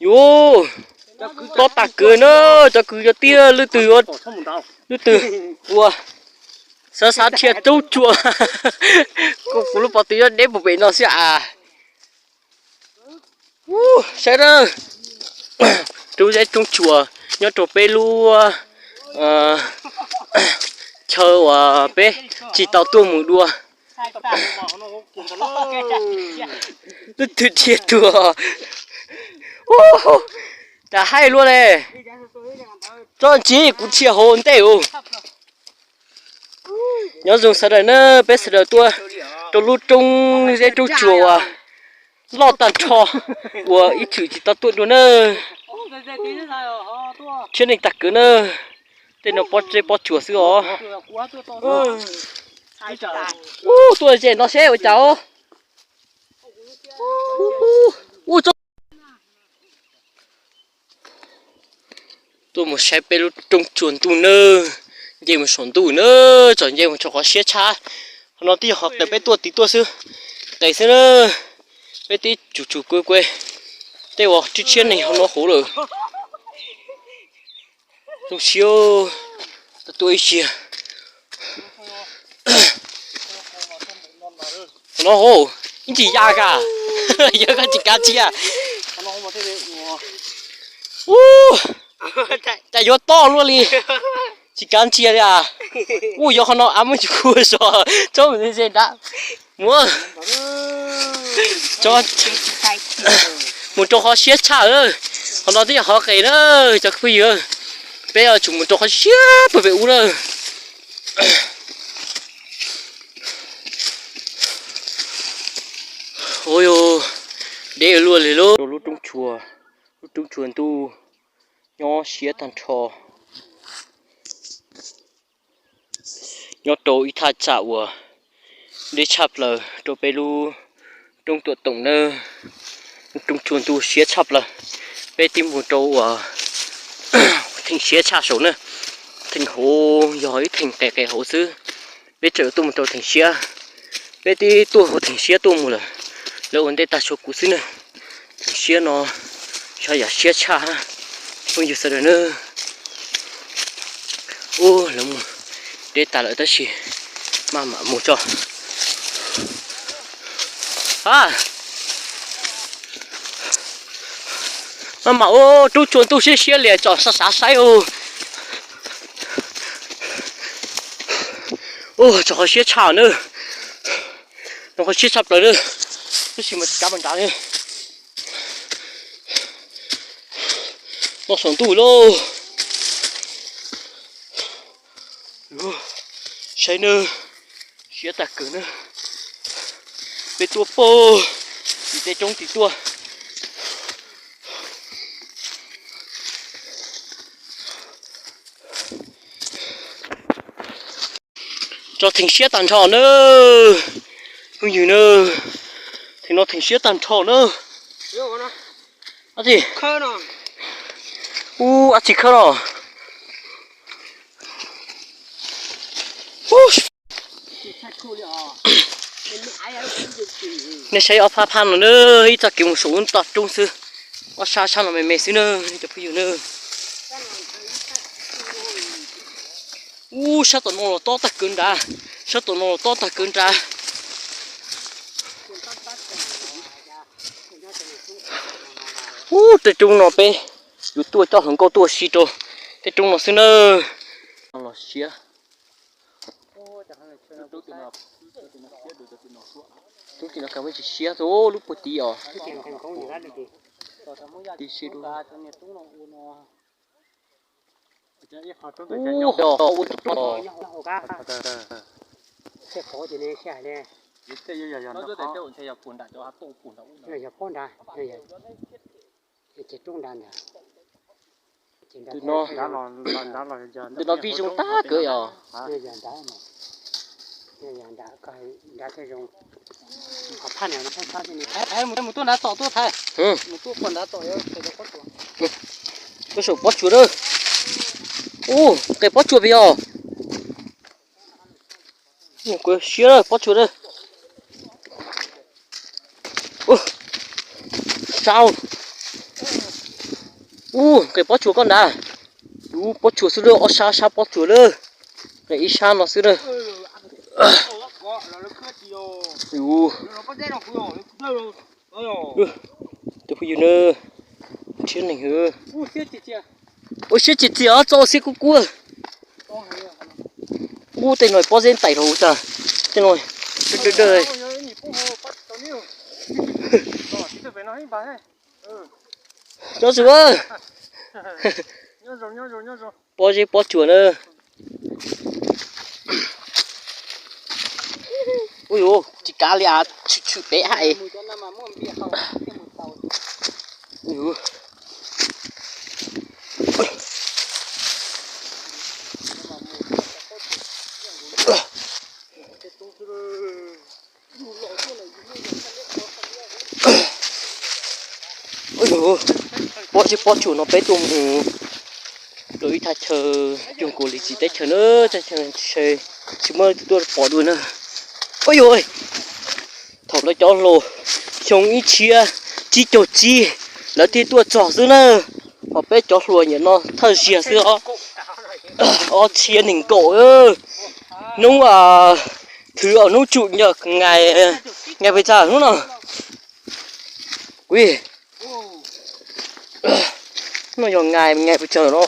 Yuav tob tag kawg na, cov kwv cov tij, leej twg, leej twg ua xav xav dhia roob tsuas. Kuv lub pob tw yuav deb puag pem no xwb as. Saib na, roob zeb roob tsuas nyob rau peb lub chaw uas peb tsis tau tuaj mus dua. Leej twg dhia tuag. Cas haib luaj ne. Tso ntsis kuv dhia hauv ntej os. Nyob zoo sawv daws na, peb sawv daws tuaj rau lub roob zeb roob tsuas uas loj tag nrho uas ib txwm tsis tau tuaj dua na. Thiab neeg tag kawg na, tej no pob zeb pob tsuas xwb os. Ub, tuaj ze no seb ua cas os. Tuaj mus saib peb lub roob tsuas ntuj nawb, nce mus saum ntuj na, txawm nce mus rau qhov siab tshaj. Qhov no twb yog qhov qis peb tuaj tiv tuaj xwb, qis xwb na, peb twb tsum tsum kuv kuv tej uas tshiab tshiab neeg hauv no hauv lawm. Zoo siab, tuaj ib siab. Qhov no hauv, ib ntsis ya ka, yog koj tsis kav ntsia. Ub, cas yuav toj luaj li, tsis kav ntsia li as. Ub, yog qhov no av muab tsis khuv zos tsob mus ze nrad. Mus, mus rau qhov siab tshaj. Qhov no twb yog qhov qis na, cov phooj ywg, peb yuav tsum mus rau qhov siab pem ub na. Ua yog deb luaj li lauj. Lub roob tshua, lub roob tshua ntuj nyob siab tag nrho, nyob rau ib thaj tsam uas deb tshaj plaws rau peb lub roob Tuam Toom na. Lub roob tshua ntuj siab tshaj plaws. Peb twb mus rau uas theem siab tshaj saud na, theem hauv yog ib theem qis qis hauv xwb. Peb tseem tuaj mus rau theem siab, peb twb tuaj hauv theem siab tuaj mus lawm, lawv ua ntej tag tshua kuv xwb na. Theem siab no yog yam siab tshaj, phooj ywg sawv daws na. Ub, lawv mus deb tas lawm tab sis maj mam mus tso. A, maj mam ua roob tshua ntuj siab siab li tsom sav sav saib os. Ub, tso qhov siab tshaj na, no qhov siab tshaj plaws na, tab sis mas tsis kav mas nrad li. Los saum ntuj lauj. Saib nawb, siab tag kawg na. Peb tuaj pag tim tej roob tim tuaj. Tso theem siab tag nrho na, phooj ywg na. Theem no theem siab tag nrho na. Ab tsi, ub, ab tsi khawb no. Nej saib ob phab phab no na, ib txoj kev mus saum lub toj roob xwb. Ob sab sab no me me xwb na, nej cov phooj ywg na. Ub, sab tom no los tob tag kawg nrad, sab tom no los tob tag kawg nrad. Ub, tej roob no peb yuav tuaj coj hluas nkauj tuaj ua si rau tej roob no xwb na. Los siab. Roob tim no kav muaj tsis siab, lub puag tid os. Ti si ua tus plo. Ntawm no vij zoo tag kawg os. Mus tuaj nrad tom tuaj Thaiv. Tuaj saum pob tsuas na. Ub, qe pob tsuas pes os. Siab pob tsuas na. Sau. Ub, nqes pob tsuas koj nrad. Ub, pob tsuas xwb lawm, ob sab sab pob tsuas lawm. Nqes ib sab no xwb na. Ub, tus phooj ywg na, nrhiav neeg. Ua siab txias txias os, txo xiab kub kub. Ub, tej no pob zeb ntais rau tas. Tej no dawb dawb. Nyob zoo, pob zeb pob tsuas na. Ub, tsis kav li, tshwm tshwm pem hais. Pob zeb pob tsuas no peb tuaj mus rau ib thaj chaw cuag nkaus li txiv teb chaws na, teb chaws tsis muaj leej twg tuaj pom dua na. Ub yuav, thaum ntawd cov hluas xyoo ib txhiab tsib caug tsib lawv thiaj tuaj txog xwb na, ho peb cov hluas nim no thawj zaug xwb os, ob txhiab nees nkaum. Hnub thwv os, hnub tsum nyob nqaij, nqaij pes tsawg hnub no? Ui, no yog nqaij, nqaij pes tsawg no?